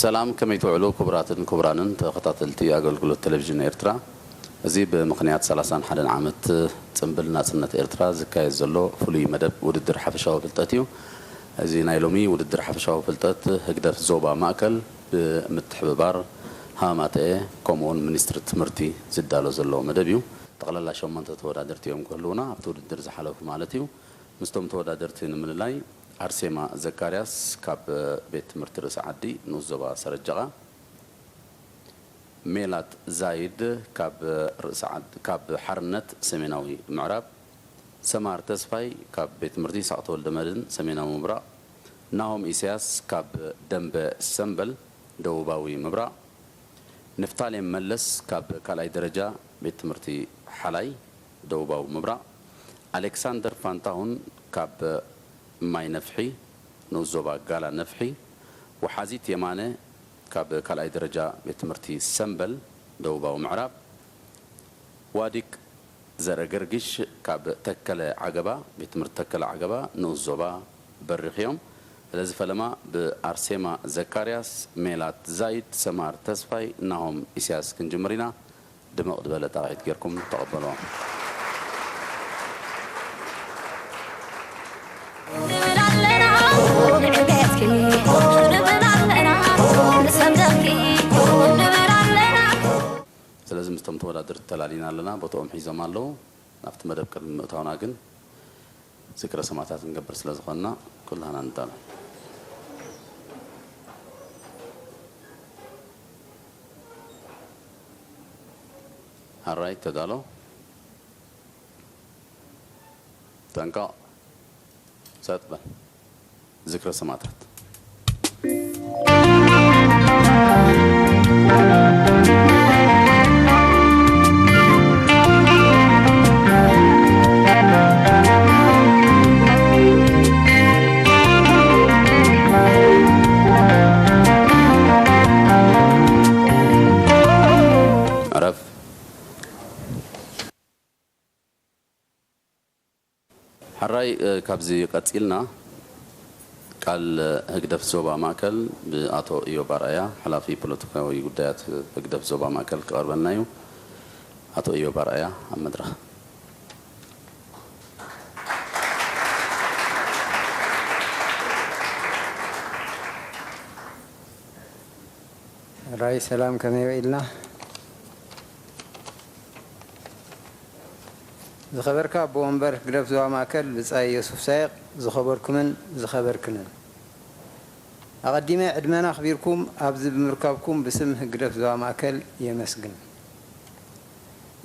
ሰላም፣ ከመይ ትውዕሉ ክቡራትን ክቡራንን ተኸታተልቲ ኣገልግሎት ቴሌቪዥን ኤርትራ። እዚ ብምኽንያት ሰላሳን ሓደን ዓመት ጽምብል ናጽነት ኤርትራ ዝካየድ ዘሎ ፍሉይ መደብ ውድድር ሓፈሻዊ ፍልጠት እዩ። እዚ ናይ ሎሚ ውድድር ሓፈሻዊ ፍልጠት ህግደፍ ዞባ ማእከል ብምትሕብባር ሃማተኤ ከምኡውን ሚኒስትሪ ትምህርቲ ዝዳሎ ዘሎ መደብ እዩ። ጠቕላላ ሸሞንተ ተወዳደርቲ እዮም ክህልዉና ኣብቲ ውድድር ዝሓለፉ ማለት እዩ። ምስቶም ተወዳደርቲ ንምልላይ ኣርሴማ ዘካርያስ ካብ ቤት ትምህርቲ ርእሲ ዓዲ ንኡስ ዞባ ሰረጀቓ፣ ሜላት ዛይድ ካብ ርእሲ ዓድ-፣ ካብ ሓርነት ሰሜናዊ ምዕራብ፣ ሰማር ተስፋይ ካብ ቤት ትምህርቲ ይስሓቕ ተወልደ መድህን ሰሜናዊ ምብራቕ፣ ናሆም ኢሳያስ ካብ ደንበ ሰምበል ደቡባዊ ምብራቕ፣ ንፍታሌም መለስ ካብ ካልኣይ ደረጃ ቤት ትምህርቲ ሓላይ ደቡባዊ ምብራቕ፣ ኣሌክሳንደር ፋንታሁን ካብ ማይ ነፍሒ ንኡስ ዞባ ጋላ ነፍሒ፣ ወሓዚት የማነ ካብ ካልኣይ ደረጃ ቤት ትምህርቲ ሰምበል ደቡባዊ ምዕራብ፣ ዋዲቅ ዘርአ ገርጊሽ ካብ ተከለ ዓገባ፣ ቤት ትምህርቲ ተከለ ዓገባ ንኡስ ዞባ በሪኽ እዮም። ስለዚ ፈለማ ብኣርሴማ ዘካርያስ፣ ሜላት ዛይድ፣ ሰማር ተስፋይ፣ ናሆም ኢሳያስ ክንጅምር ኢና። ድምቕ ዝበለ ጣቕዒት ጌርኩም ተቐበልዎም። ንብል ኣለና ንዕቤትኪ፣ ንብል ኣለና ንሰንደቕኪ፣ ንብል ኣለና። ስለዚ ምስቶም ተወዳደርቲ ተላሊና ኣለና፣ ቦታኦም ሒዞም ኣለዉ። ናብቲ መደብ ቅድሚ ምእታውና ግን ዝክረ ሰማዕታት ንገብር ስለ ዝኾንና ኩላህና ንዳሎ። ሓራይ ተዳሎ። ጠንቀቕ። ሰጥ በል። ዝክረ ሰማዕታት። ዕረፍ። ሕራይ፣ እ፣ ካብዚ ቀጺልና ቃል፣ እ፣ ህግደፍ ዞባ ማእከል ብኣቶ ኢዮብ ኣርኣያ፣ ሓላፊ ፖለቲካዊ ጉዳያት ህግደፍ ዞባ ማእከል ክቐርበልና እዩ። ኣቶ ኢዮብ ኣርኣያ ኣብ መድረኽ። ሕራይ ሰላም፣ ከመይ ውዒልና? ዝኸበርካ ኣቦ ወንበር ህግደፍ ዞባ ማእከል ብጻይ ዮሱፍ ሳይቕ፣ ዝኸበርኩምን ዝኸበርክንን፣ ኣቐዲመ ዕድመና ኣኽቢርኩም ኣብዚ ብምርካብኩም ብስም ህግደፍ ዞባ ማእከል የመስግን።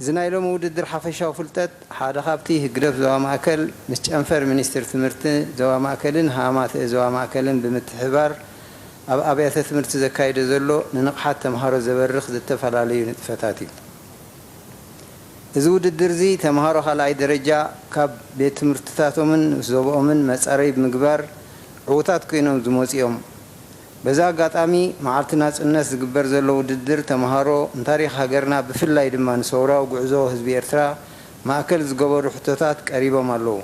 እዚ ናይ ሎሚ ውድድር ሓፈሻዊ ፍልጠት ሓደ ካብቲ ህግደፍ ዞባ ማእከል ምስ ጨንፈር ሚኒስትሪ ትምህርቲ ዞባ ማእከልን ሃማተ ዞባ ማእከልን ብምትሕብባር ኣብ ኣብያተ ትምህርቲ ዘካይዶ ዘሎ ንንቕሓት ተምሃሮ ዘበርኽ ዝተፈላለዩ ንጥፈታት እዩ። እዚ ውድድር እዚ ተምሃሮ ካልኣይ ደረጃ ካብ ቤት ትምህርትታቶምን ምስ ዞባኦምን መጻረዪ ብምግባር ዕዉታት ኮይኖም ዝመጹ እዮም። በዚ ኣጋጣሚ መዓልቲ ናጽነት ዝግበር ዘሎ ውድድር ተምሃሮ ንታሪኽ ሃገርና ብፍላይ ድማ ንሰውራዊ ጉዕዞ ህዝቢ ኤርትራ ማእከል ዝገበሩ ሕቶታት ቀሪቦም ኣለዉ።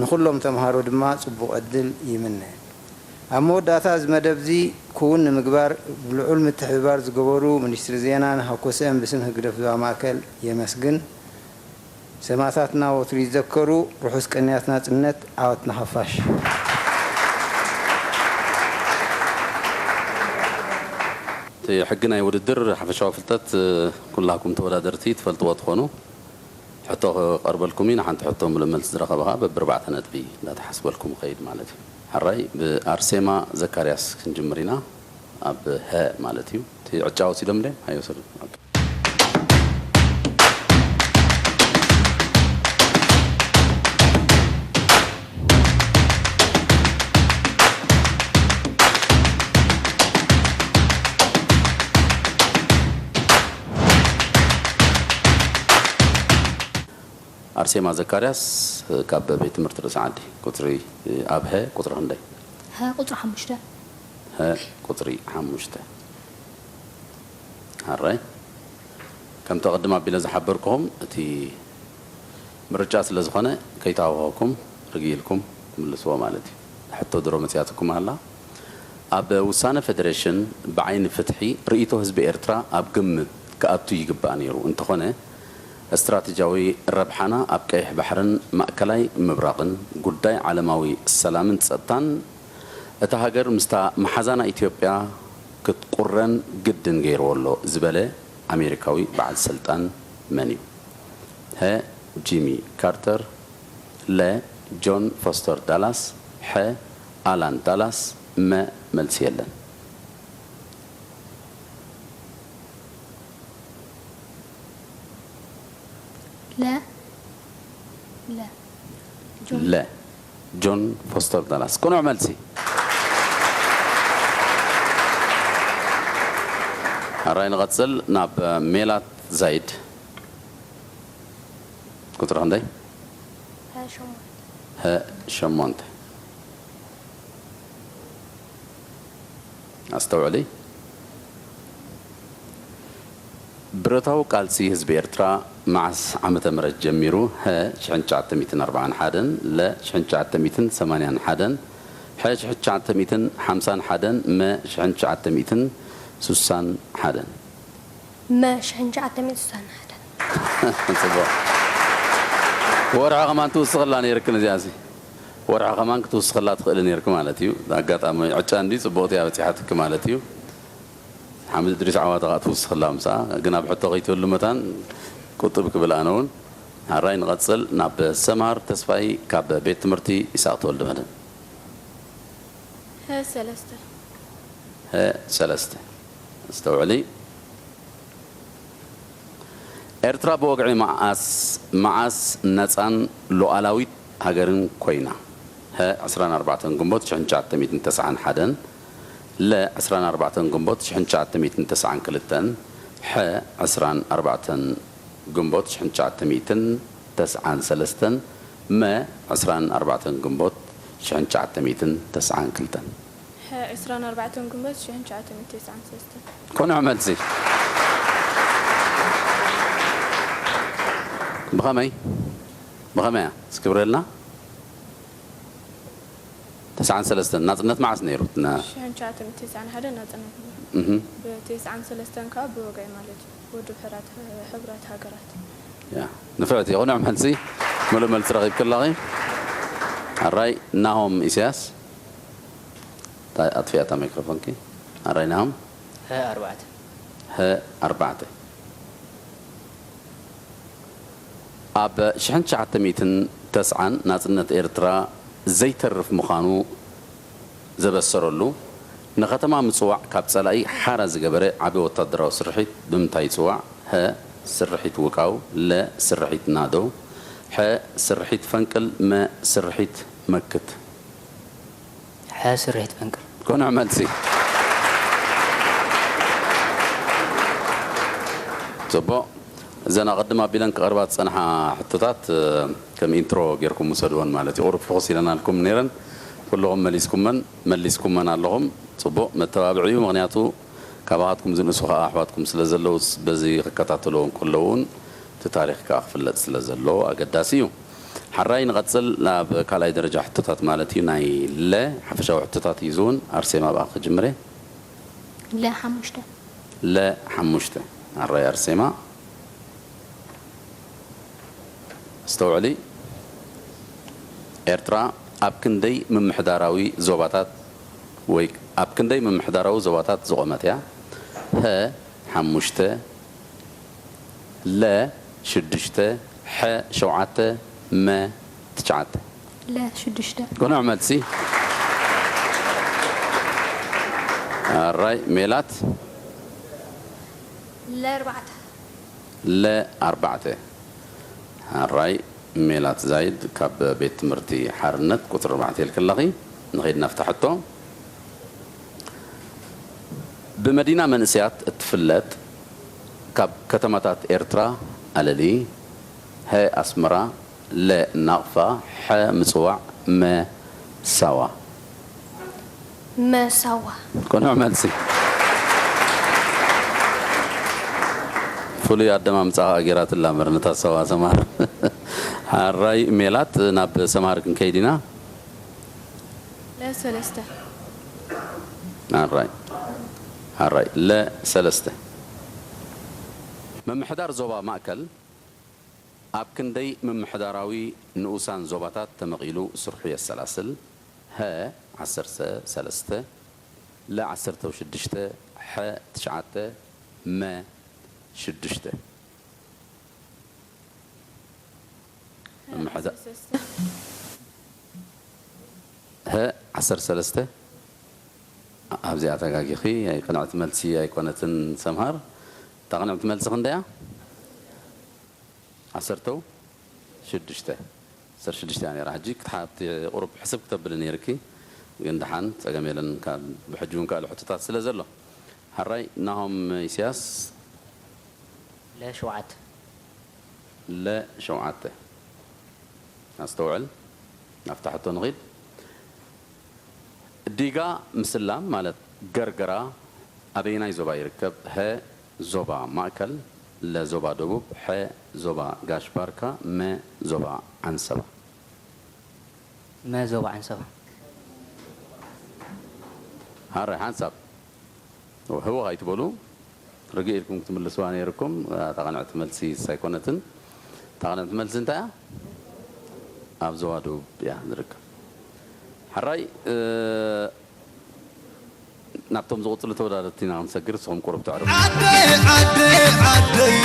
ንኹሎም ተምሃሮ ድማ ጽቡቕ ዕድል ይምነ። ኣብ መወዳእታ እዚ መደብ እዚ ክውን ንምግባር ብልዑል ምትሕብባር ዝገበሩ ሚኒስትሪ ዜናን ሃኮሰን ብስም ህግደፍ ዞባ ማእከል የመስግን። ሰማእታትና ወትሩ ይዘከሩ። ርሑስ ቅንያት ናጽነት። ዓወት ንሓፋሽ። እቲ ሕጊ ናይ ውድድር ሓፈሻዊ ፍልጠት፣ እ፣ ኩላኩም ተወዳደርቲ ትፈልጥዎ ትኾኑ። ሕቶ ክቐርበልኩም እዩ። ንሓንቲ ሕቶ ምሉእ መልሲ ዝረኸበ ኸኣ በብኣርባዕተ ነጥቢ እንዳተሓስበልኩም ይኸይድ ማለት እዩ። ሕራይ ብኣርሴማ ዘካርያስ ክንጅምር ኢና። ኣብ ሀ ማለት እዩ። እቲ ዕጫ ወሲዶም ድዮም? ኣይወሰዱን። ኦኬ። ኣርሴማ ዘካርያስ ካብ ቤት ትምህርቲ ርእሲ ዓዲ ቁጽሪ ኣብ ሀ ቁጽሪ ክንደይ? ሀ ቁጽሪ ሓሙሽተ። ሀ ቁጽሪ ሓሙሽተ። ሕራይ። ከምቲ ቅድም ኣቢለ ዝሓበርኩኹም፣ እቲ ምርጫ ስለ ዝኾነ፣ ከይተሃወኸኩም ርግእ ኢልኩም ትምልስዎ ማለት እዩ። ሕቶ ድሮ መጺኣትኩም ኣላ። ኣብ ውሳነ ፌደሬሽን ብዓይኒ ፍትሒ ርእይቶ ህዝቢ ኤርትራ ኣብ ግምት ክኣቱ ይግባእ ነይሩ እንተኾነ፣ ስትራተጂያዊ ረብሓና ኣብ ቀይሕ ባሕርን ማእከላይ ምብራቕን፣ ጉዳይ ዓለማዊ ሰላምን ጸጥታን እታ ሃገር ምስታ መሓዛና ኢትዮጵያ ክትቁረን ግድን ገይርዎ ኣሎ ዝበለ ኣሜሪካዊ በዓል ስልጣን መን እዩ? ሀ፣ ጂሚ ካርተር፣ ለ፣ ጆን ፎስተር ዳላስ፣ ሐ፣ ኣላን ዳላስ፣ መ፣ መልሲ የለን። ለ ለ ጆን ለ፣ ጆን ፎስተር ዳላስ። ቅኑዕ መልሲ። ኣራይ ንቐጽል ናብ ሜላት ዛይድ። ቁጽሪ ክንደይ? ሀ ሸሞንተ ሀ ሸሞንተ። ኣስተውዕሊ። ብረታዊ ቃልሲ ህዝቢ ኤርትራ መዓስ ዓመተ ምህረት ጀሚሩ? ሀ ሽሕን ትሽዓተ ሚእትን ኣርብዓን ሓደን፣ ለ ሽሕን ትሽዓተ ሚእትን ሰማንያን ሓደን፣ ሐ ሽሕን ትሽዓተ ሚእትን ሓምሳን ሓደን፣ መ ሽሕን ትሽዓተ ሚእትን ሱሳን ሓደን። መ ሽሕን ትሽዓተ ሚእትን ሱሳን ሓደን። ጽቡቕ። ወርሒ ከማን ትውስኽላ ነይርክን እዚኣሲ። ወርሒ ከማን ክትውስኽላ ትኽእሊ ነይርክ ማለት እዩ። ኣጋጣሚ ዕጫ እንዲ ጽቡቕቲ እያ በጺሓትክ ማለት እዩ። ሓምድ እድሪስ ዓዋተ ከኣ ትውስኽላ ምሳኣ። ግን ኣብ ሕቶ ከይትህሉ መታን ቁጥብ ክብል ኣነ እውን። ሓራይ ንቐጽል ናብ ሰምሃር ተስፋይ ካብ ቤት ትምህርቲ ይስሃቅ ተወልደ መድህን። ሀ ሰለስተ ሀ ሰለስተ። ኣስተውዕሊ። ኤርትራ ብወግዒ መዓስ መዓስ ነጻን ሉኣላዊት ሃገርን ኮይና? ሀ ዕስራን ኣርባዕተን ግንቦት ሽሕን ትሽዓተ ሚእትን ተስዓን ሓደን፣ ለ ዕስራን ኣርባዕተን ግንቦት ሽሕን ትሽዓተ ሚእትን ተስዓን ክልተን፣ ሐ ዕስራን ኣርባዕተን ግንቦት ሽሕን ትሽዓተ ሚእትን ተስዓን ሰለስተን፣ መ ዕስራን ኣርባዕተን ግንቦት ሽሕን ትሽዓተ ሚእትን ተስዓን ክልተን። ሐ ዕስራን ኣርባዕተን ግንቦት ሽሕን ትሽዓተ ሚእትን ተስዓን ሰለስተን። ቅኑዕ መልሲ። ብኸመይ ብኸመይ እያ እስክብረልና? ተስዓን ሰለስተን ናጽነት መዓስ ነይሩ? ና- ሽሕን ትሽዓተ ሚእትን ተስዓን ሓደን ናጽነት ነይሩ። እህ፣ ብተስዓን ሰለስተን ከዓ ብወግዒ ማለት እዩ። ውድብ ሕራት- ሕቡራት ሃገራት። ያ ንፍዕቲ። ቅኑዕ መልሲ። ምሉእ መልሲ ረኺብክላኺ። ኣራይ ናሆም ኢሳያስ። ታ- ኣጥፊኣታ ማይክሮፎንኪ። ኣራይ ናሆም። ሀ ኣርባዕተ ሀ ኣርባዕተ። ኣብ ሽሕን ትሽዓተ ሚእትን ተስዓን ናጽነት ኤርትራ ዘይተርፍ ምዃኑ ዘበሰረሉ፣ ንከተማ ምጽዋዕ ካብ ጸላኢ ሓራ ዝገበረ ዓቢ ወታደራዊ ስርሒት ብምንታይ ይጽዋዕ? ሀ ስርሒት ውቃው፣ ለ ስርሒት ናዶ፣ ሐ ስርሒት ፈንቅል፣ መ ስርሒት መክት። ሐ ስርሒት ፈንቅል። ቅኑዕ መልሲ። ጽቡቕ። እዘን ኣቐድም ኣቢለን ክቐርባ ዝጸንሓ ሕቶታት፣ እ፣ ከም ኢንትሮ ጌርኩም ውሰድወን ማለት እዩ። ቁሩብ ፍኹስ ኢለናልኩም ነይረን። ኩልኹም መሊስኩመን፣ መሊስኩመን ኣለኹም። ጽቡቕ መተባብዒ እዩ። ምኽንያቱ ካባኻትኩም ዝንእሱ ከኣ ኣሕዋትኩም ስለ ዘለዉ፣ በዚ ክከታተልዎ ከለዉ እውን እቲ ታሪኽ ከኣ ክፍለጥ ስለ ዘለዎ ኣገዳሲ እዩ። ሓራይ ንቐጽል ናብ ካልኣይ ደረጃ ሕቶታት ማለት እዩ። ናይ ለ ሓፈሻዊ ሕቶታት እዩ ዝውን። ኣርሴማ ብኣኺ ክጅምር እየ። ለ ሓሙሽተ ለ ሓሙሽተ። ኣራይ ኣርሴማ። ኣስተውዕሊ። ኤርትራ ኣብ ክንደይ ምምሕዳራዊ ዞባታት ወይ ኣብ ክንደይ ምምሕዳራዊ ዞባታት ዝቖመት እያ? ሀ ሓሙሽተ፣ ለ ሽዱሽተ፣ ሐ ሸውዓተ፣ መ ትሽዓተ። ለ ሽዱሽተ ቅኑዕ መልሲ። ኣራይ ሜላት። ለ ኣርባዕተ ለ ኣርባዕተ። ኣራይ ሜላት ዛይድ ካብ ቤት ትምህርቲ ሓርነት ቁጽሪ ኣርባዕተ ኢልኪ ኣለኺ። ንኸይድ ናብታ ሕቶ። ብመዲና መንእሰያት እትፍለጥ ካብ ከተማታት ኤርትራ ኣለሊ። ሀ ኣስመራ፣ ለ ናቕፋ፣ ሐ ምጽዋዕ፣ መ ሳዋ። መሳዋ ቅኑዕ መልሲ። ፍሉይ ኣደማምጻ ከኣ ጌራትላ መርነታ ሳዋ ሰምሃር። ሓራይ ሜላት ናብ ሰምሃር ክንከይድ ኢና። ለ ሰለስተ ኣራይ ኣራይ ለ ሰለስተ። ምምሕዳር ዞባ ማእከል ኣብ ክንደይ ምምሕዳራዊ ንኡሳን ዞባታት ተመቒሉ ስርሑ የሰላስል? ሀ ዓሰርተ ሰለስተ፣ ለ ዓሰርተ ሽዱሽተ፣ ሐ ትሽዓተ፣ መ ሽዱሽተ። ምምሕዳ- ሀ ዓሰርተ ሰለስተ። ኣብዚኣ ተጋጊኺ፣ ቅንዕቲ መልሲ ኣይኮነትን ሰምሃር። እታ ቅንዕቲ መልሲ ክንደያ? ዓሰርተው ሽዱሽተ። ዓሰርተ ሽዱሽተ እያ ነይራ። ሕጂ ክትሓ-፣ ኣብቲ ቁሩብ ሕስብ ክተብሊ ነይርኪ፣ ግን ደሓን ጸገም የለን። ካብ ብሕጂ እውን ካልእ ሕቶታት ስለ ዘሎ። ሕራይ ናሆም ኢሳያስ። ለ ሸውዓተ። ለ ሸውዓተ። ኣስተውዕል። ናብታ ሕቶ ንኺድ። ዲጋ ምስላም ማለት ገርገራ ኣበየናይ ዞባ ይርከብ? ሀ ዞባ ማእከል፣ ለ ዞባ ደቡብ፣ ሐ ዞባ ጋሽ ባርካ፣ መ ዞባ ዓንሰባ። መ ዞባ ዓንሰባ። ሃራይ ሓንሳብ ህወኽ ኣይትበሉ። ርግእ ኢልኩም ክትምልስዋ ነይርኩም። እታ ቅንዕቲ መልሲ ንሳ ኣይኮነትን። እታ ቅንዕቲ መልሲ እንታይ እያ? ኣብ ዞባ ደቡብ እያ ዝርከብ። ሕራይ፣ እ፣ ናብቶም ዝቕጽሉ ተወዳደርቲ ኢና ክንሰግር፣ ንስኹም ቁሩብ ተዕርፉ። ዓደይ፣ ዓደይ፣ ዓደይ፣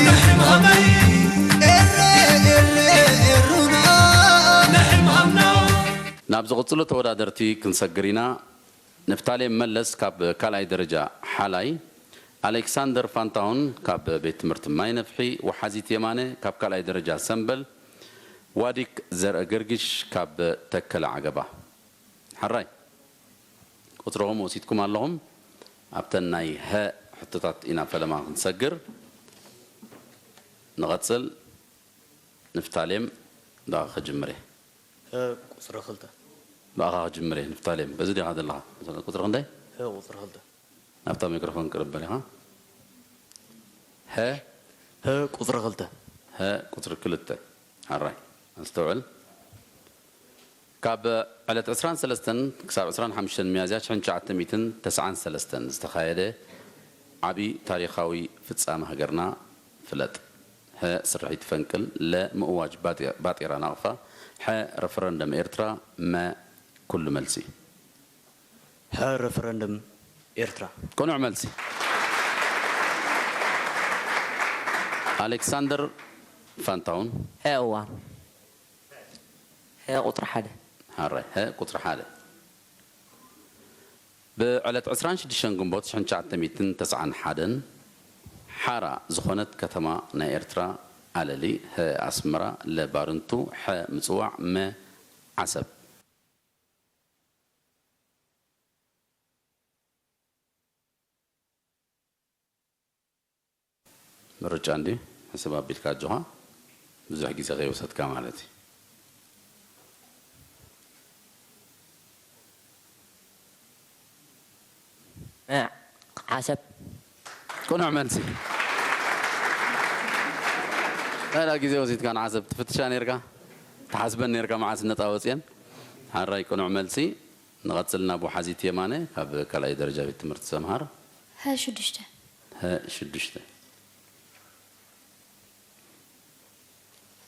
ንሕምኸመይ፣ ኤረ፣ ኤረ፣ ኤሩና፣ ንሕምኸምና። ናብ ዝቕጽሉ ተወዳደርቲ ክንሰግር ኢና። ንፍታሌም መለስ ካብ ካልኣይ ደረጃ ሓላይ፣ ኣሌክሳንደር ፋንታሁን ካብ ቤት ትምህርቲ ማይ ነፍሒ፣ ወሓዚት የማነ ካብ ካልኣይ ደረጃ ሰምበል፣ ዋዲክ ዘርአ ገርግሽ ካብ ተከለ ዓገባ። ሕራይ፣ ቁጽርኹም ወሲድኩም ኣለኹም። ኣብተን ናይ ሀ ሕቶታት ኢና ፈለማ ክንሰግር። ንቐጽል። ንፍታሌም፣ ብኣኻ ክጅምር እየ። ሀ ቁጽሪ ክልተ። ብኣኻ ክጅምር እየ። ንፍታሌም፣ በዚ ዲኻ ዘለኻ? ቁጽሪ ክንደይ? ሀ ቁጽሪ ክልተ። ናብታ ሚክሮፎን ቅርብ በል ኢኻ። ሀ? ሀ ቁጽሪ ክልተ። ሀ ቁጽሪ ክልተ። ኣራይ፣ ኣስተውዕል። ካብ ዕለት ዕስራን ሰለስተን ክሳብ ዕስራን ሓሙሽተን ሚያዝያ ሽሕን ትሽዓተ ሚእትን ተስዓን ሰለስተን ዝተኻየደ ዓቢ ታሪኻዊ ፍጻመ ሃገርና ፍለጥ። ሀ ስርሒት ፈንቅል፣ ለ ምእዋጅ ባጤ-፣ ባጤራ ናቕፋ፣ ሐ ረፈረንደም ኤርትራ፣ መ ኩሉ መልሲ። ሐ ረፈረንደም ኤርትራ። ቅኑዕ መልሲ። ኣሌክሳንደር ፋንታውን። ሐ እዋን። ሐ ቁጽሪ ሓደ። ሓራይ፣ ሐ ቁጽሪ ሓደ። ብዕለት ዕስራን ሽዱሽተን ግንቦት ሽሕን ትሽዓተ ሚእትን ተስዓን ሓደን ሓራ ዝኾነት ከተማ ናይ ኤርትራ ኣለሊ፣ ሀ ኣስመራ፣ ለ ባርንቱ፣ ሐ ምጽዋዕ፣ መ ዓሰብ። ምርጫ እንዲ ሕስብ ኣቢልካ ኣጆኻ፣ ብዙሕ ግዜ ከይወሰድካ ማለት እዩ። እ፣ ዓሰብ። ቅኑዕ መልሲ። ሌላ ግዜ ወሲድካ ንዓሰብ ትፍትሻ ነይርካ፣ ትሓስበን ነይርካ መዓስ ነጻ ወጽየን። ሓራይ ቅኑዕ መልሲ። ንቐጽል ናብ ወሓዚት የማነ ካብ ካልኣይ ደረጃ ቤት ትምህርቲ ሰምሃር። ሀ ሽዱሽተ። ሀ ሽዱሽተ።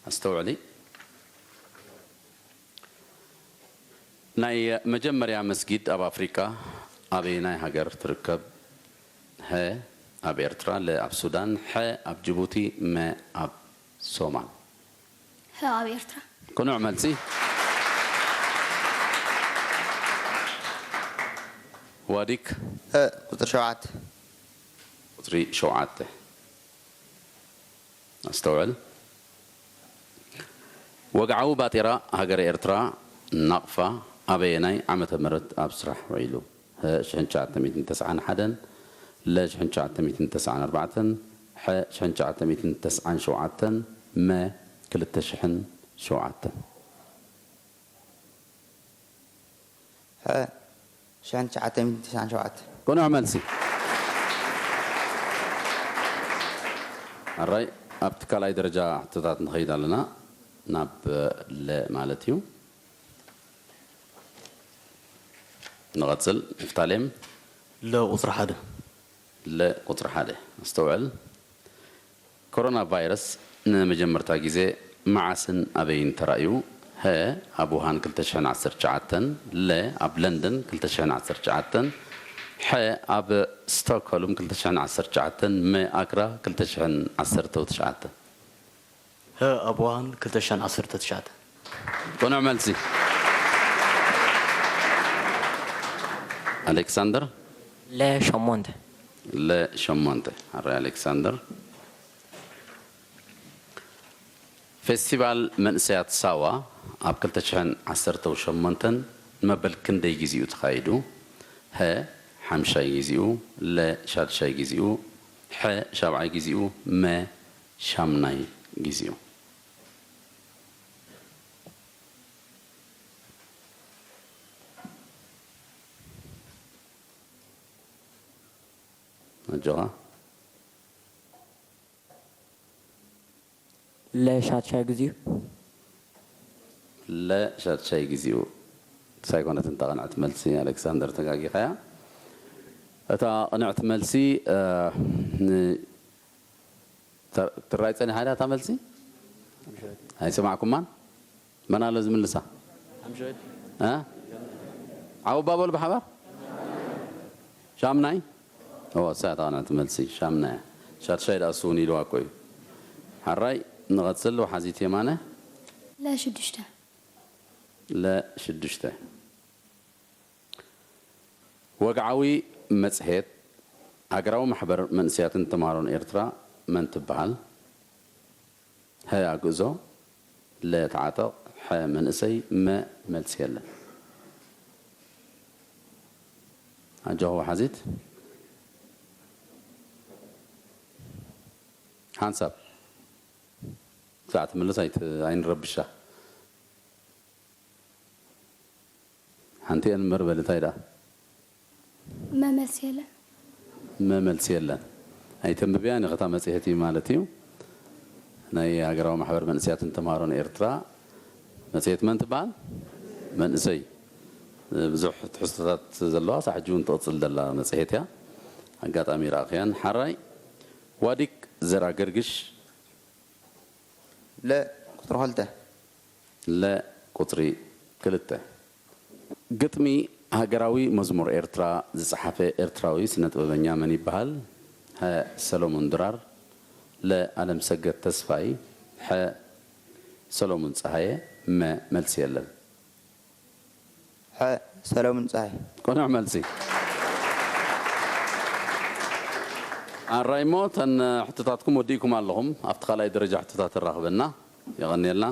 ኣስተውዕሊ። ናይ መጀመርያ መስጊድ ኣብ ኣፍሪቃ ኣበየናይ ሃገር ትርከብ? ሀ ኣብ ኤርትራ፣ ለ ኣብ ሱዳን፣ ሐ ኣብ ጅቡቲ፣ መ ኣብ ሶማል። ሀ ኣብ ኤርትራ። ቅኑዕ መልሲ። ዋዲክ። ሀ ቁጽሪ ሸውዓተ። ቁጽሪ ሸውዓተ። ኣስተውዕል። ወግዓዊ ባጤራ ሃገረ ኤርትራ፣ ናቕፋ፣ ኣበየናይ ዓመተ ምህረት ኣብ ስራሕ ውዒሉ? ሀ ሽሕን ትሽዓተ ሚእትን ተስዓን ሓደን፣ ለ ሽሕን ትሽዓተ ሚእትን ተስዓን ኣርባዕተን፣ ሐ ሽሕን ትሽዓተ ሚእትን ተስዓን ሸውዓተን፣ መ ክልተ ሽሕን ሸውዓተን። ሐ ሽሕን ትሽዓተ ሚእትን ተስዓን ሸውዓተን። ቅኑዕ መልሲ። ኣራይ፣ ኣብቲ ካልኣይ ደረጃ ሕቶታት ንኸይድ ኣለና፣ ናብ ለ ማለት እዩ። ንቐጽል። ንፍታሌም። ለ ቁጽሪ ሓደ። ለ ቁጽሪ ሓደ። ኣስተውዕል። ኮሮና ቫይረስ ንመጀመርታ ግዜ መዓስን ኣበይን ተራእዩ? ሀ ኣብ ውሃን ክልተ ሽሕን ዓሰርተ ትሽዓተን፣ ለ ኣብ ለንደን ክልተ ሽሕን ዓሰርተ ትሽዓተን፣ ሐ ኣብ ስቶክሆልም ክልተ ሽሕን ዓሰርተ ትሽዓተን፣ መ ኣክራ ክልተ ሽሕን ዓሰርተ ትሽዓተን። ሀ ኣብ ውሃን ክልተ ሽሕን ዓሰርተ ትሽዓተ። ቅኑዕ መልሲ። ኣሌክሳንደር። ለ ሸሞንተ። ለ ሸሞንተ። ኣረ ኣሌክሳንደር። ፌስቲቫል መንእሰያት ሳዋ ኣብ ክልተ ሽሕን ዓሰርተ ሸሞንተን ንመበል ክንደይ ግዜኡ ተኻይዱ? ሀ ሓምሻይ ግዜኡ፣ ለ ሻድሻይ ግዜኡ፣ ሐ ሻብዓይ ግዜኡ፣ መ ሻምናይ ግዜኡ። ኣጆኻ። ለ ሻድሻይ ግዜኡ። ለ ሻድሻይ ግዜኡ። ሳይኮነት እንታ ቅንዕቲ መልሲ ኣሌክሳንደር፣ ተጋጊኻያ። እታ ቅንዕቲ መልሲ፣ እ፣ ን-፣ ተ-፣ ትራይ ጸኒሓ እያ እታ መልሲ? ኣይሰማዕኩማን? መን ኣሎ ዝምልሳ? እ? ዓው ኣባ በሉ ብሓባር። ሻምናይ? ኦ፣ እሳ እታ ቅንዕቲ መልሲ፣ ሻምናይ። ሻድሻይ ደኣ እሱ እውን ኢልዋ እኮ እዩ። ሓራይ፣ ንቐጽል። ወሓዚት የማነ። ለ ሽዱሽተ። ለ ሽዱሽተ። ወግዓዊ መጽሔት ሃገራዊ ማሕበር መንእሰያትን ተምሃሮን ኤርትራ መን ትበሃል? ሀ ኣግእዞ፣ ለ ተዓጠቕ፣ ሐ መንእሰይ፣ መ መልሲ የለን። ኣጆኹ ወሓዚት። ሓንሳብ ክሳዕ ትምልስ ኣይት-፣ ኣይንረብሻ። ሓንቲ እየን እምበር በሊ፣ እንታይ ደኣ? መመልሲ የለን። መመልሲ የለን። ኣይተንብብያን ኢኺ፣ እታ መጽሔት እዩ ማለት እዩ። ናይ ሃገራዊ ማሕበር መንእሰያትን ተምሃሮን ኤርትራ መጽሔት መን ትበሃል? መንእሰይ። ብዙሕ ትሕዝቶታት ዘለዋ፣ ሳዕ ሕጂ እውን ትቕጽል ዘላ መጽሔት እያ። ኣጋጣሚ ረኣኽያን። ሓራይ፣ ዋዲግ ዘራ ገርግሽ። ለ ቁጽሪ ክልተ። ለ ቁጽሪ ክልተ። ግጥሚ ሃገራዊ መዝሙር ኤርትራ ዝጸሓፈ ኤርትራዊ ስነ ጥበበኛ መን ይበሃል? ሀ ሰሎሙን ድራር፣ ለ ኣለምሰገድ ተስፋይ፣ ሐ ሰሎሙን ጸሃየ፣ መ መልሲ የለን። ሐ ሰለሙን ጸሃየ። ቅኑዕ መልሲ። ኣራይ እሞ፣ እተን ሕቶታትኩም ወዲእኩም ኣለኹም። ኣብቲ ካልኣይ ደረጃ ሕቶታት ንራኽበና። የቐንየልና።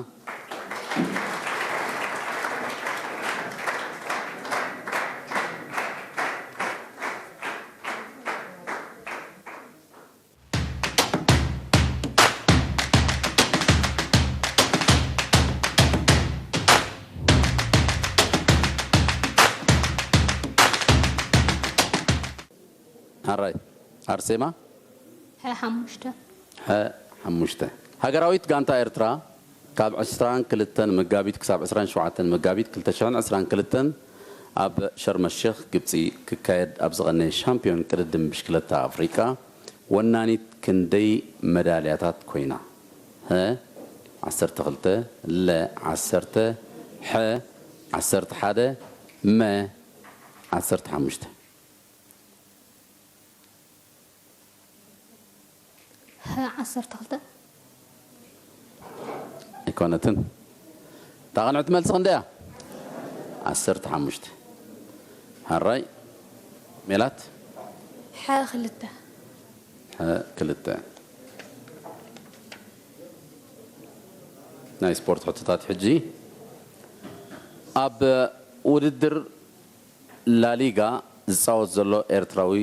ኣራይ፣ ኣርሴማ? ሐ ሓሙሽተ። ሐ ሓሙሽተ። ሃገራዊት ጋንታ ኤርትራ ካብ ዕስራን ክልተን መጋቢት ክሳብ ዕስራን ሸውዓተን መጋቢት ክልተ ሽሕን ዕስራን ክልተን ኣብ ሸርመ ሼኽ ግብጺ ክካየድ ኣብ ዝቐነየ ሻምፒዮን ቅድድም ብሽክለታ ኣፍሪቃ ወናኒት ክንደይ መዳልያታት ኮይና? ሀ ዓሰርተ ክልተ፣ ለ ዓሰርተ፣ ሐ ዓሰርተ ሓደ፣ መ ዓሰርተ ሓሙሽተ። ሀ ዓሰርተ ክልተ። ኣይኮነትን። እታ ቅንዕቲ መልሲ ክንደይ እያ? ዓሰርተ ሓሙሽተ። ሓራይ ሜላት? ሐ ክልተ። ሐ ክልተ። ናይ ስፖርት ሕቶታት ሕጂ። ኣብ ውድድር ላሊጋ ዝጻወት ዘሎ ኤርትራዊ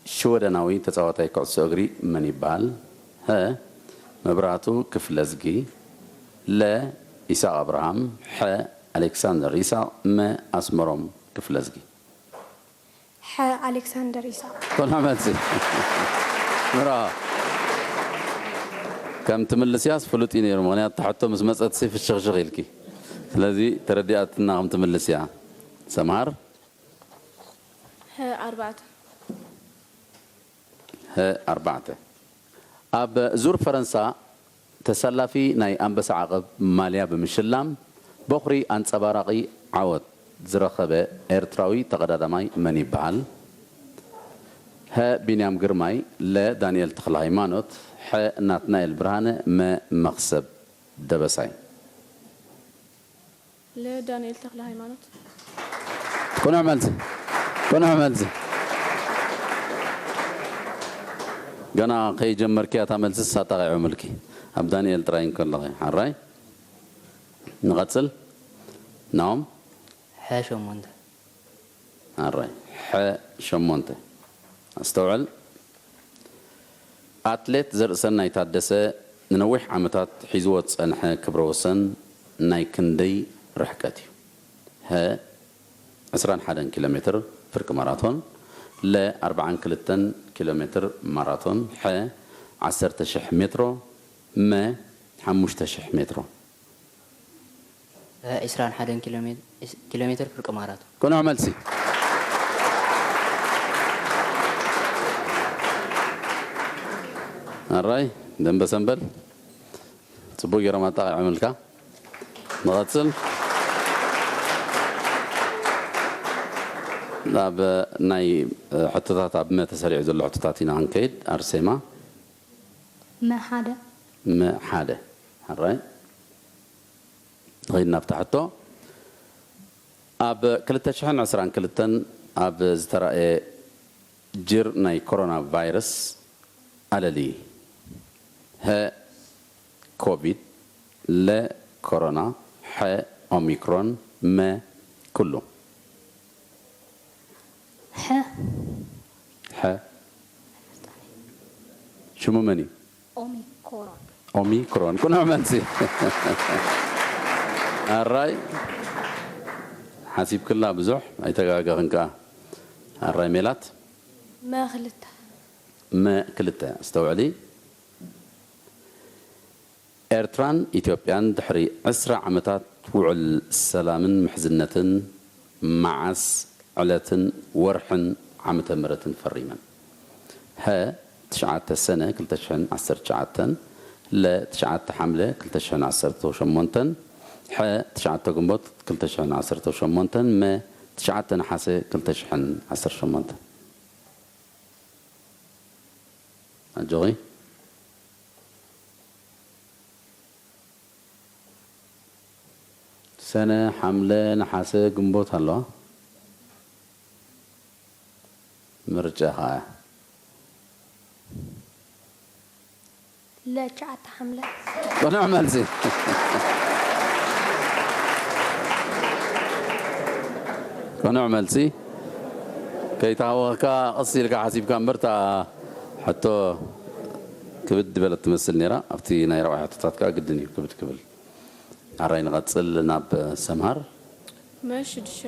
ሽወደናዊ ተጻዋታይ ኩዕሶ እግሪ መን ይበሃል? ሀ መብራህቱ ክፍለዝጊ፣ ለ ኢሳቕ ኣብርሃም፣ ሐ ኣሌክሳንደር ኢሳቕ፣ መ ኣስመሮም ክፍለዝጊ። ሐ ኣሌክሳንደር ኢሳቕ። ቅኑዕ መልሲ። ብራቮ። ከም ትምልስያስ ፍሉጥ እዩ ነይሩ፣ ምኽንያቱ እታ ሕቶ ምስ መጸትሲ ፍሽኽሽኽ ኢልኪ። ስለዚ ተረዲኣትና ከም ትምልስያ። ሰምሃር? ሀ ኣርባዕተ። ሀ ኣርባዕተ። ኣብ ዙር ፈረንሳ ተሰላፊ ናይ ኣንበሳ ዓቐብ ማልያ ብምሽላም በኹሪ ኣንጸባራቒ ዓወት ዝረኸበ ኤርትራዊ ተቐዳዳማይ መን ይበሃል? ሀ ቢንያም ግርማይ፣ ለ ዳንኤል ተኽለሃይማኖት፣ ሐ ናትናኤል ብርሃነ፣ መ መኽሰብ ደበሳይ። ለ ዳንኤል ተኽለሃይማኖት። ቅኑዕ መልሲ፣ ቅኑዕ መልሲ። ገና ከይጀመርኪ እታ መልስስ ኣጣቒዖምልኪ። ኣብ ዳንኤል ጥራይ እንከለኺ። ሓራይ። ንቐጽል። ናኦም። ሐ ሸሞንተ። ኣራይ። ሐ ሸሞንተ። ኣስተውዕል። ኣትሌት ዘርእሰናይ ታደሰ ንነዊሕ ዓመታት ሒዝዎ ዝጸንሐ ክብረ ወሰን ናይ ክንደይ ርሕቀት እዩ? ሀ ዕስራን ሓደን ኪሎ ሜትር ፍርቂ ማራቶን፣ ለ ኣርብዓን ክልተን ኪሎ ሜትር ማራቶን፣ ሐ ዓሰርተ ሽሕ ሜትሮ፣ መ ሓሙሽተ ሽሕ ሜትሮ። ዕስራን ሓደን ኪሎ ሜትር ፍርቂ ማራቶን። ቅኑዕ መልሲ። ኣራይ ደንበ ሰንበል ጽቡቅ ገይሮም ኣጣቂዖምልካ። ንቐጽል። ናብ ናይ ሕቶታት ኣብ መ ተሰሪዑ ዘሎ ሕቶታት ኢና ክንከይድ። ኣርሴማ መ ሓደ መ ሓደ። ኣራይ ንኸይድ ናብታ ሕቶ። ኣብ ክልተ ሽሕን ዕስራን ክልተን ኣብ ዝተራእየ ጅር ናይ ኮሮና ቫይረስ ኣለሊ። ሀ ኮቪድ፣ ለ ኮሮና፣ ሐ ኦሚክሮን፣ መ ኩሉ። ሐ ሐ ሽሙ መን እዩ? ኦሚክሮን። ኦሚክሮን። ቅኑዕ መልሲ። ኣራይ ሓሲብክላ ብዙሕ ኣይተጋገኽን ከኣ። ኣራይ ሜላት መ ክልተ። መ ክልተ። ኣስተውዕሊ። ኤርትራን ኢትዮጵያን ድሕሪ ዕስራ ዓመታት ውዕል ሰላምን ምሕዝነትን መዓስ ዕለትን ወርሕን ዓመተ ምህረትን ፈሪመን? ሀ ትሽዓተ ሰነ ክልተ ሽሕን ዓሰርተ ትሽዓተን፣ ለ ትሽዓተ ሓምለ ክልተ ሽሕን ዓሰርተ ሸሞንተን፣ ሐ ትሽዓተ ግንቦት ክልተ ሽሕን ዓሰርተ ሸሞንተን፣ መ ትሽዓተ ነሓሰ ክልተ ሽሕን ዓሰርተ ሸሞንተን። ኣጆኺ። ሰነ፣ ሓምለ፣ ነሓሰ፣ ግንቦት ኣለዋ። ምርጫ ኸኣ። ለትሽዓተ ሓምለ። ቅኑዕ መልሲ። ቅኑዕ መልሲ። ከይተሃወኽካ ቀስ ኢልካ ሓሲብካ እምበር፣ እታ ሕቶ ክብድ ዝበለት ትመስል ነይራ። ኣብቲ ናይ ረብዓ ሕቶታት ከኣ ግድን እዩ ክብድ ክብል። ኣራይ ንቐጽል ናብ ሰምሃር። መ ሽዱሽተ።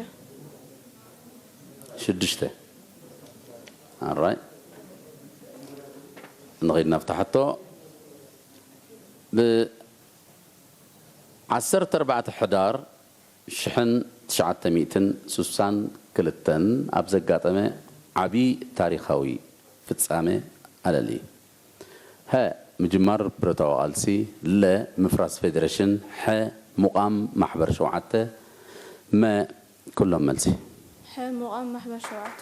ሽዱሽተ። ኣራይ ንኸይድ ናብታ ሕቶ። ብ ዓሰርተ ኣርባዕተ ሕዳር ሽሕን ትሽዓተ ሚእትን ስሳን ክልተን ኣብ ዘጋጠመ ዓቢ ታሪኻዊ ፍጻመ ኣለሊ። ሀ ምጅማር ብረታዊ ቃልሲ፣ ለ ምፍራስ ፌደሬሽን፣ ሐ ምቋም ማሕበር ሸውዓተ፣ መ ኩሎም መልሲ። ሐ ምቋም ማሕበር ሸውዓተ።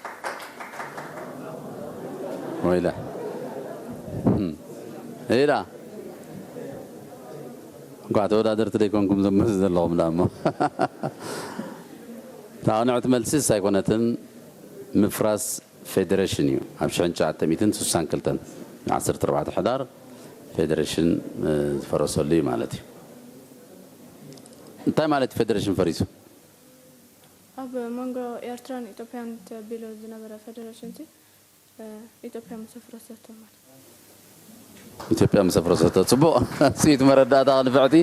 ወይለ ኢላ። እንኳዕ ተወዳደርቲ ደይኮንኩም ዘመስ ዘለኹም ደኣ እሞ። እታ ቅንዕቲ መልሲስ ኣይኮነትን፣ ምፍራስ ፌደሬሽን እዩ። ኣብ ሽሕን ትሽዓተ ሚእትን ስሳን ክልተን ዓሰርተ ኣርባዕተ ሕዳር ፌደሬሽን ዝፈረሰሉ እዩ ማለት እዩ። እንታይ ማለት እዩ ፌደሬሽን ፈሪሱ? ኣብ መንጎ ኤርትራን ኢትዮጵያን ተቢሉ ዝነበረ ፌደሬሽን ሲ ኢትዮጵያ ምስ ኣፍረሰቶ ማለት። ኢትዮጵያ ምስ ኣፍረሰቶ። ጽቡቕ። ስኢት መረዳእታ ንፍዕቲ።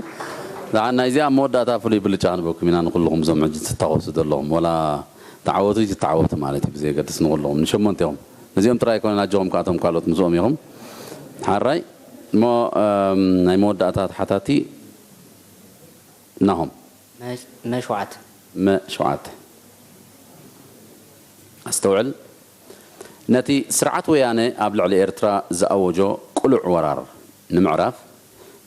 ደሓን ናይዚኣ ኣብ መወዳእታ ፍሉይ ብልጫ ክንበኩም ኢና ንኩልኹም እዞም ሕጂ ትታወሱ ዘለኹም። ወላ ተዓወቱ ይትተዓወቱ ማለት እዩ ብዘየገድስ ንኩልኹም ንሸሞንተ ኢኹም። ነዚኦም ጥራይ ኣይኮነን ኣጆኹም ከኣቶም ካልኦት ምስኦም ኢኹም። ሓራይ እሞ ናይ መወዳእታ ተሓታቲ ናሆም። መ ሸውዓተ። መ ሸውዓተ። ኣስተውዕል። ነቲ ስርዓት ወያነ ኣብ ልዕሊ ኤርትራ ዝኣወጆ ቅሉዕ ወራር ንምዕራፍ፣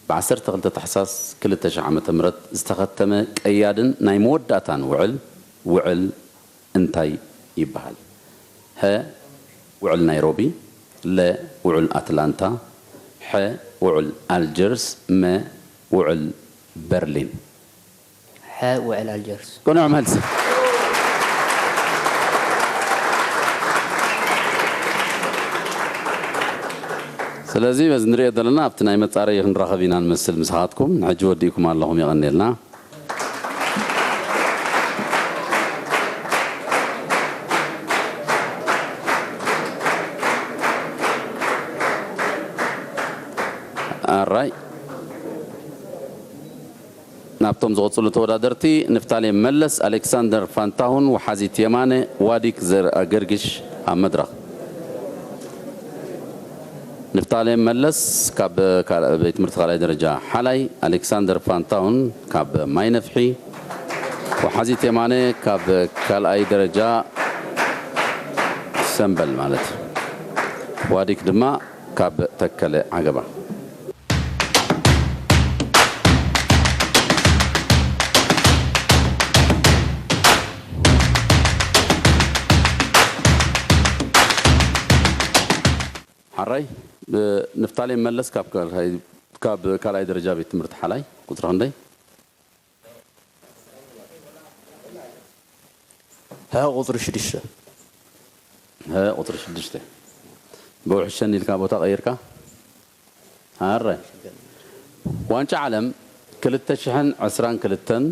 ብ ዓሰርተ ክልተ ታሕሳስ ክልተ ሽሕ ዓመተ ምህረት ዝተኸተመ ቀያድን ናይ መወዳእታን ውዕል፣ ውዕል እንታይ ይበሃል? ሀ፣ ውዕል ናይሮቢ፣ ለ፣ ውዕል ኣትላንታ፣ ሐ፣ ውዕል ኣልጀርስ፣ መ፣ ውዕል በርሊን። ሐ፣ ውዕል ኣልጀርስ። ቅኑዕ መልሲ። ስለዚ በዚ ንሪኦ ዘለና ኣብቲ ናይ መጻረዪ ክንራኸብ ኢና ንመስል ምሳኻትኩም። ንሕጂ ወዲእኩም ኣለኹም፣ የቐንየልና። ኣራይ። ናብቶም ዝቕጽሉ ተወዳደርቲ፣ ንፍታሌም መለስ፣ ኣሌክሳንደር ፋንታሁን፣ ወሓዚት የማነ፣ ዋዲክ ዘርኣገርግሽ ኣብ መድረኽ። ንፍታሌም መለስ ካብ ካልኣይ ቤት ትምህርቲ ካልኣይ ደረጃ ሓላይ፣ ኣሌክሳንደር ፋንታሁን ካብ ማይ ነፍሒ፣ ወሓዚት የማነ ካብ ካልኣይ ደረጃ ሰምበል ማለት እዩ። ዋዲክ ድማ ካብ ተከለ ዓገባ። ሓራይ፣ ብ-፣ ንፍታሌም መለስ ካብ ካልኣይ፣ ካብ ካልኣይ ደረጃ ቤት ትምህርቲ ሓላይ፣ ቁጽሪ ክንደይ? ሀ ቁጽሪ ሽዱሽተ። ሀ ቁጽሪ ሽዱሽተ። ብውሕሸኒ ኢልካ ቦታ ቀይርካ? ኣረ። ዋንጫ ዓለም ክልተ ሽሕን ዕስራን ክልተን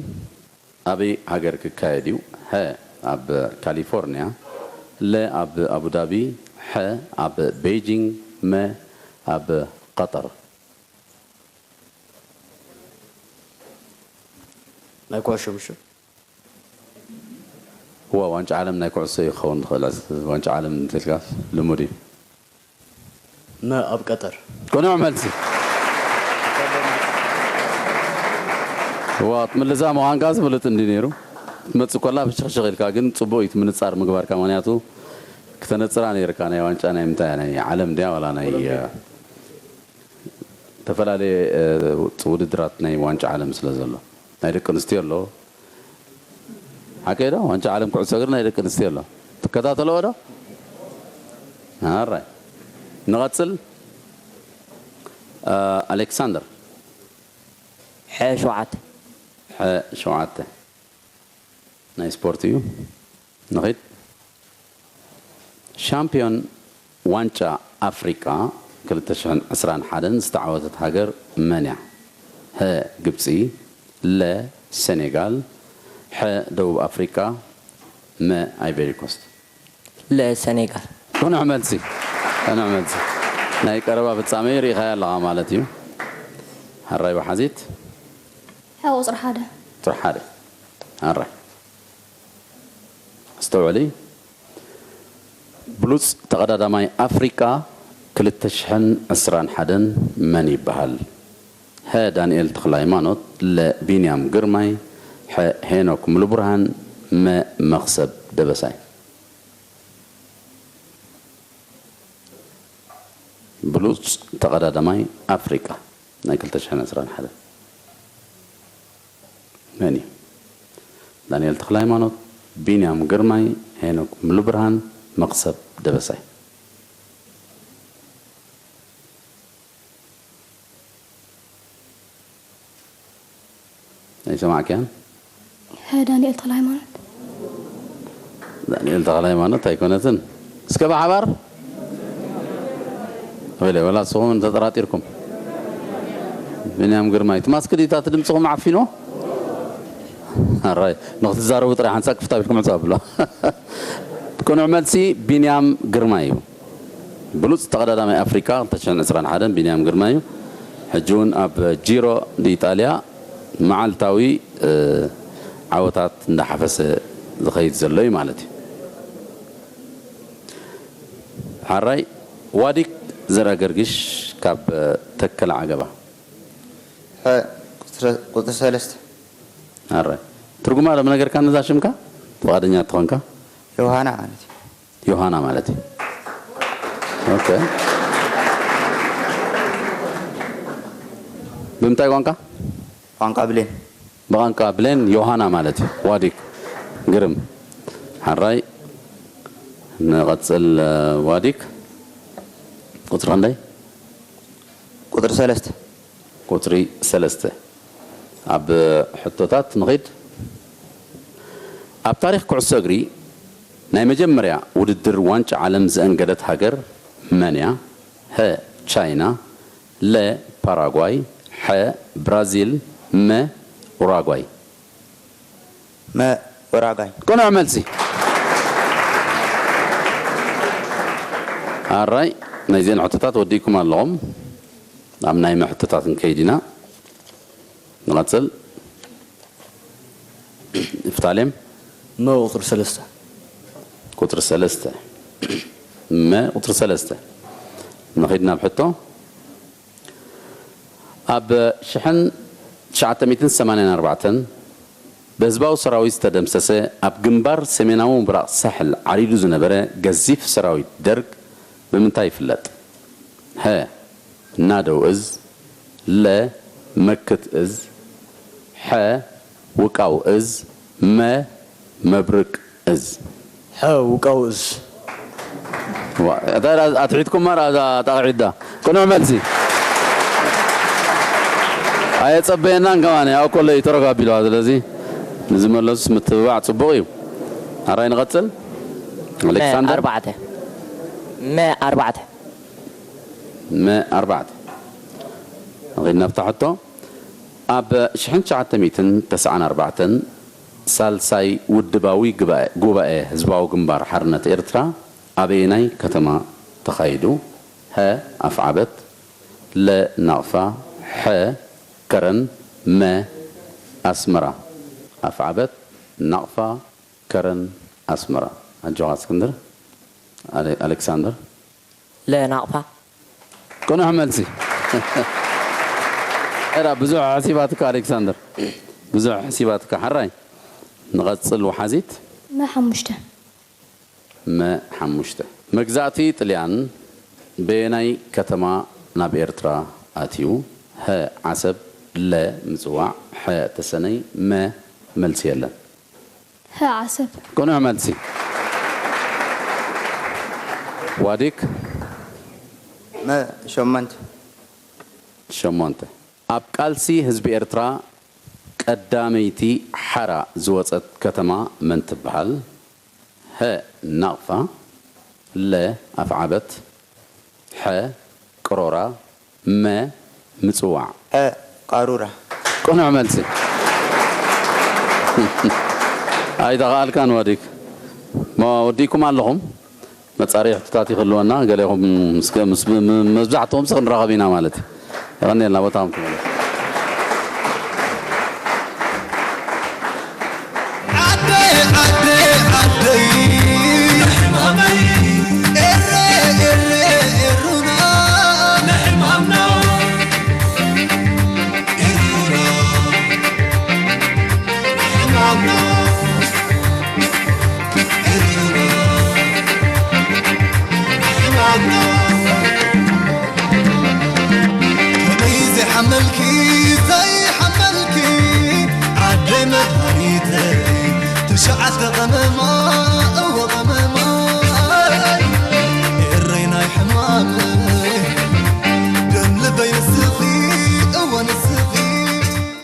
ኣበይ ሃገር ክካየድ እዩ? ሀ ኣብ ካሊፎርኒያ፣ ለ ኣብ ኣቡዳቢ፣ ሐ ኣብ ቤጂንግ፣ መ ኣብ ቀጠር። ናይ ኩዕሾ ምሽ? እዋ ዋንጫ ዓለም ናይ ኩዕሶ እዩ ክኸውን ዝኽእል። ዋንጫ ዓለም እንተልካ ልሙድ እዩ። መ ኣብ ቀጠር። ቅኑዕ መልሲ። እዋ ክትምልሳ ምዃንካ ዝፍልጥ እንዲ ነይሩ። ትመጽእ ኮላ ብሽኽሽኽ ኢልካ ግን ጽቡቕ እዩ እቲ ምንጻር ምግባርካ፣ ምኽንያቱ ክተነጽራ ነይርካ። ናይ ዋንጫ ናይ ምንታይ ናይ ዓለም ድያ ዋላ ናይ ኦሎምፒክ? ዝተፈላለየ፣ እ፣ ውድድራት ናይ ዋንጫ ዓለም ስለ ዘሎ፣ ናይ ደቂ ኣንስትዮ ኣሎ። ሓቀይ ዶ? ዋንጫ ዓለም ኩዕሶ እግሪ ናይ ደቂ ኣንስትዮ ኣሎ። ትከታተልኦ ዶ? ኣራይ። ንቐጽል። እ፣ ኣሌክሳንደር። ሐ ሸውዓተ። ሐ ሸውዓተ። ናይ ስፖርት እዩ። ንኺድ። ሻምፒዮን ዋንጫ ኣፍሪቃ ክልተ ሽሕን ዕስራን ሓደን ዝተዓወተት ሃገር መን እያ? ሀ ግብጺ፣ ለ ሰኔጋል፣ ሐ ደቡብ ኣፍሪቃ፣ መ ኣይቨሪ ኮስት። ለ ሰኔጋል። ቅኑዕ መልሲ። ቅኑዕ መልሲ። ናይ ቀረባ ፍጻሜ ርኢኻያ ኣለኻ ማለት እዩ። ሕራይ ወሓዚት። ሐ ቁጽሪ ሓደ። ቁጽሪ ሓደ። ኣራይ። ኣስተውዕሊ። ብሉጽ ተቐዳዳማይ ኣፍሪቃ ክልተ ሽሕን ዕስራን ሓደን መን ይበሃል? ሀ ዳንኤል ተኽለሃይማኖት፣ ለ ቢንያም ግርማይ፣ ሐ ሄኖክ ሙሉብርሃን፣ መ መኽሰብ ደበሳይ። ብሉጽ ተቐዳዳማይ ኣፍሪቃ ናይ ክልተ ሽሕን ዕስራን ሓደን መን እዩ? ዳንኤል ተኽለሃይማኖት፣ ቢንያም ግርማይ፣ ሄኖክ ሙሉብርሃን፣ መኽሰብ ደበሳይ። ኣይሰማዕክያን? ሀ ዳንኤል ተኽለሃይማኖት። ዳንኤል ተኽለሃይማኖት ኣይኮነትን። እስከ ብሓባር ወለ ወላ ንስኹም ተጠራጢርኩም። ቢንያም ግርማይ። እቲ ማስክ ድዩ እቲ ድምፅኹም ዓፊንዎ? ኣራይ፣ ንክትዛረቡ ጥራይ ሓንሳብ ክፍት ኣቢልኩም ዕፅው ኣብሎ። ቅኑዕ መልሲ ቢንያም ግርማይ እዩ። ብሉጽ ተቐዳዳማይ ኣፍሪካ ክልተ ሽሕን ዕስራን ሓደን ቢንያም ግርማይ እዩ። ሕጂ እውን ኣብ ጂሮ ዲኢጣልያ መዓልታዊ፣ እ፣ ዓወታት እንዳሓፈሰ ዝኸይድ ዘሎ እዩ ማለት እዩ። ሓራይ ዋዲክ ዘርኣገርግሽ ካብ ተከለ ዓገባ። ሐ፣ ቁጽሪ፣ ቁጽሪ ሰለስተ። ኣራይ። ትርጉማ ዶ ምነገርካ ነዛ ሽምካ? ፍቓደኛ ትኾንካ? ዮሃና ማለት እዩ። ዮሃና ማለት እዩ። ኦኬ። ብምንታይ ቋንቋ? ቋንቋ ብሌን። ብቋንቋ ብሌን ዮሃና ማለት እዩ። ዋዲክ። ግርም። ሓራይ። ንቐጽል። ዋዲክ። ቁጽሪ ክንደይ? ቁጽሪ ሰለስተ። ቁጽሪ ሰለስተ። ኣብ ሕቶታት ንኺድ። ኣብ ታሪኽ ኩዕሶ እግሪ ናይ መጀመርያ ውድድር ዋንጫ ዓለም ዘእንገደት ሃገር መን እያ? ሀ፣ ቻይና፣ ለ፣ ፓራጓይ፣ ሐ፣ ብራዚል፣ መ፣ ኡራጓይ። መ፣ ኡራጓይ። ቅኑዕ መልሲ። ኣራይ፣ ናይዘን ሕቶታት ወዲእኩም ኣለኹም። ኣብ ናይ መሕቶታት ንከይድ ኢና። ንቐጽል። እፍታሌም። መ ቁጽሪ ሰለስተ። ቁጽሪ ሰለስተ። መ ቁጽሪ ሰለስተ። ንኺድ ናብ ሕቶ። ኣብ ሽሕን ትሽዓተ ሚእትን ሰማንያን ኣርባዕተን ብህዝባዊ ሰራዊት ዝተደምሰሰ፣ ኣብ ግንባር ሰሜናዊ ምብራቕ ሳሕል ዓሪዱ ዝነበረ ገዚፍ ሰራዊት ደርግ ብምንታይ ይፍለጥ? ሀ፣ ናደው እዝ፣ ለ፣ መክት እዝ፣ ሐ፣ ውቃው እዝ፣ መ፣ መብርቅ እዝ። ሐ፣ ውቃው እዝ። ዋ፣ እታ ራ-፣ ኣትሒትኩማ ራ-፣ እዛ ጣቕዒት ዳ። ቅኑዕ መልሲ። ኣየጸበየናን ከማን፣ ያው እኮ ለይተረጋቢለዋ። ስለዚ ንዝመለሱስ ምትብባዕ ጽቡቕ እዩ። ኣራይ ንቐጽል። መ ኣሌክሳንደር። ኣርባዕተ። መ ኣርባዕተ። መ ኣርባዕተ። ንኺድ ናብታ ሕቶ። ኣብ ሽሕን ትሽዓተ ሚእትን ተስዓን ኣርባዕተን ሳልሳይ ውድባዊ ግባኤ፣ ጉባኤ ህዝባዊ ግንባር ሓርነት ኤርትራ ኣበየናይ ከተማ ተኻይዱ? ሀ፣ ኣፍዓበት፣ ለ፣ ናቕፋ፣ ሐ፣ ከረን፣ መ፣ ኣስመራ። ኣፍዓበት፣ ናቕፋ፣ ከረን፣ ኣስመራ። ኣጆኻ እስክንድር። ኣሌ-፣ ኣሌክሳንደር። ለናቕፋ። ቅኑዕ መልሲ። ኤራ፣ ብዙሕ ሕሲባትካ ኣሌክሳንደር። ብዙሕ ሕሲባትካ። ሓራይ። ንቐጽል ወሓዚት። መ ሓሙሽተ። መ ሓሙሽተ። መግዛእቲ ጥልያን በየናይ ከተማ ናብ ኤርትራ ኣትዩ? ሀ ዓሰብ፣ ለ ምጽዋዕ፣ ሐ ተሰነይ፣ መ መልሲ የለን። ሀ ዓሰብ። ቅኑዕ መልሲ። ዋዲክ። መ ሸሞንተ። ሸሞንተ። ኣብ ቃልሲ ህዝቢ ኤርትራ ቀዳመይቲ ሓራ ዝወጸት ከተማ መን ትበሃል? ሀ ናቕፋ፣ ለ ኣፍዓበት፣ ሐ ቅሮራ፣ መ ምጽዋዕ። ሐ ቃሩራ። ቅኑዕ መልሲ። ኣይተኸኣልካን ዋዲክ። ማ ወዲእኩም ኣለኹም? መጻርይ ሕቶታት ይኽልወና፣ ገሌኹም ምስ፣ ምስ፣ ም-፣ መብዛሕትኦም ምስ ክንራኸብ ኢና ማለት እዩ። የቐንየልና፣ ቦታኹም ትመለሱ። ዓደይ ዓደይ ዓደይ ንሕማመይ ኤረ ኤረ ኤሩና ንሕማምና ኤሩና ንሕማምና ኤሩና ንሕማምና ከመይ ዘይሓመልኪ ዘይሓመልኪ ዓደይ መድሃኒተይ ትሽዓተ ቀመማ